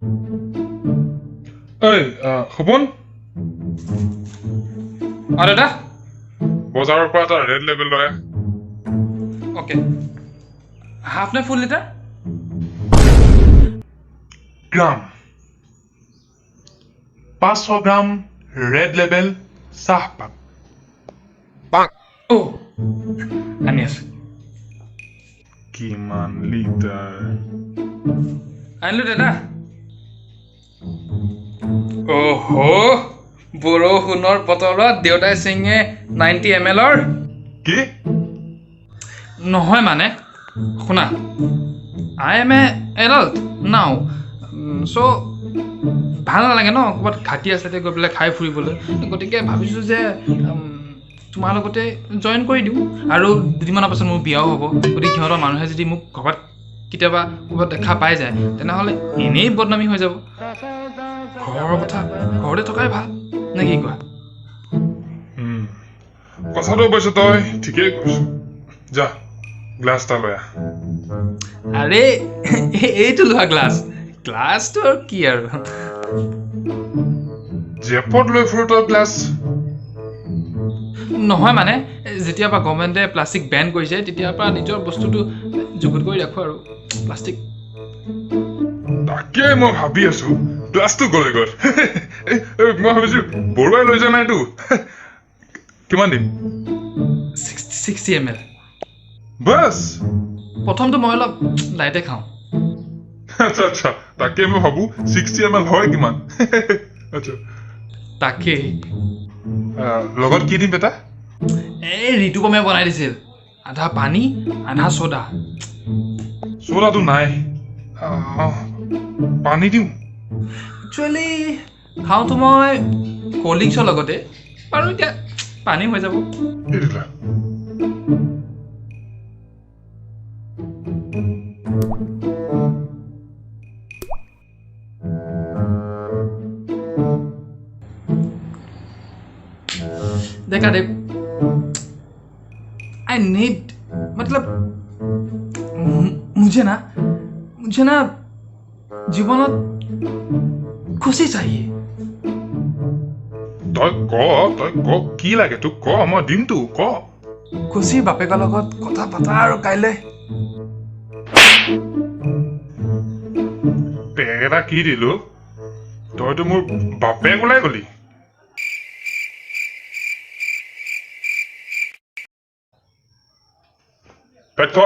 ঐ সপোন। অঁ দাদা। বজাৰৰ পৰা এটা ৰেড লেবেল লৈ আহ। অ'কে, হাফ নে ফুল লিটাৰ? গ্ৰাম, 500 গ্ৰাম ৰেড লেবেল চাহপাত। অ' আনি আছোঁ। কিমান লিটাৰ? আনিলোঁ দাদা। অহ', বৰষুণৰ বতৰত দেউতাই ছিঙে 90 এম এলৰ। কি? নহয় মানে শুনা, I am a adult now, so ভাল নালাগে ন ক'ৰবাত ঘাটি আছে গৈ পেলাই খাই ফুৰিবলৈ। গতিকে ভাবিছোঁ যে তোমাৰ লগতে জইন কৰি দিওঁ। আৰু দুদিনমানৰ পাছত মোৰ বিয়াও হ'ব, গতিকে সিহঁতৰ মানুহে যদি মোক ক'ৰবাত কেতিয়াবা ক'ৰবাত দেখা পাই যায়, তেনেহ'লে এনেই বদনামী হৈ যাব। ঘৰৰ কথা ঘৰতে থকাই ভাল নে কি কোৱা? কথাটো অৱশ্যে তই ঠিকেই কৈছ। যা, গ্লাছ এটা লৈ আহ। আৰে, এইটো লোৱা গ্লাছ। গ্লাছটো আৰু কি আৰু। জেপত লৈ ফুৰ তই গ্লাছ? নহয় মানে যেতিয়াৰ পৰা গভৰ্ণমেণ্টে প্লাষ্টিক বেন কৰিছে, তেতিয়াৰ পৰা নিজৰ বস্তুটো যুগুত কৰি ৰাখোঁ আৰু প্লাষ্টিক। তাকে মই ভাবি আছো, গ্লাছটো গ'লে গ'ল। এই, মই ভাবিছো বৰুৱাই লৈ যোৱা নাইতো। কিমান দিম? 60 M L. বাছ? প্ৰথমটো মই অলপ লাইটে খাওঁ। আচ্ছা, তাকে মই ভাবো 60 এম এল হয় কিমান। আচ্ছা। তাকেই। লগত কি দিম বেটা? এই ঋতুপমে বনাই দিছিল, আধা পানী আধা চ'ডা। চ'ডাটো নাই, পানী দিওঁ। একচুৱেলি খাওঁতো মই ক'ল্ড ড্ৰিংকছৰ লগতে বাৰু, এতিয়া পানী হৈ যাব। এই দিলা। देखा देव, I need, मतलब मुझे ना জীৱনত খুচি चाहिए। তই ক, তই ক, কি লাগে তোক ক, মই দিমতো, ক। খুচিৰ বাপেকৰ লগত কথা পাতা আৰু কাইলৈ। পেক এটা কি দিলো, তইতো মোৰ বাপেক ওলাই গলি। পেক থ।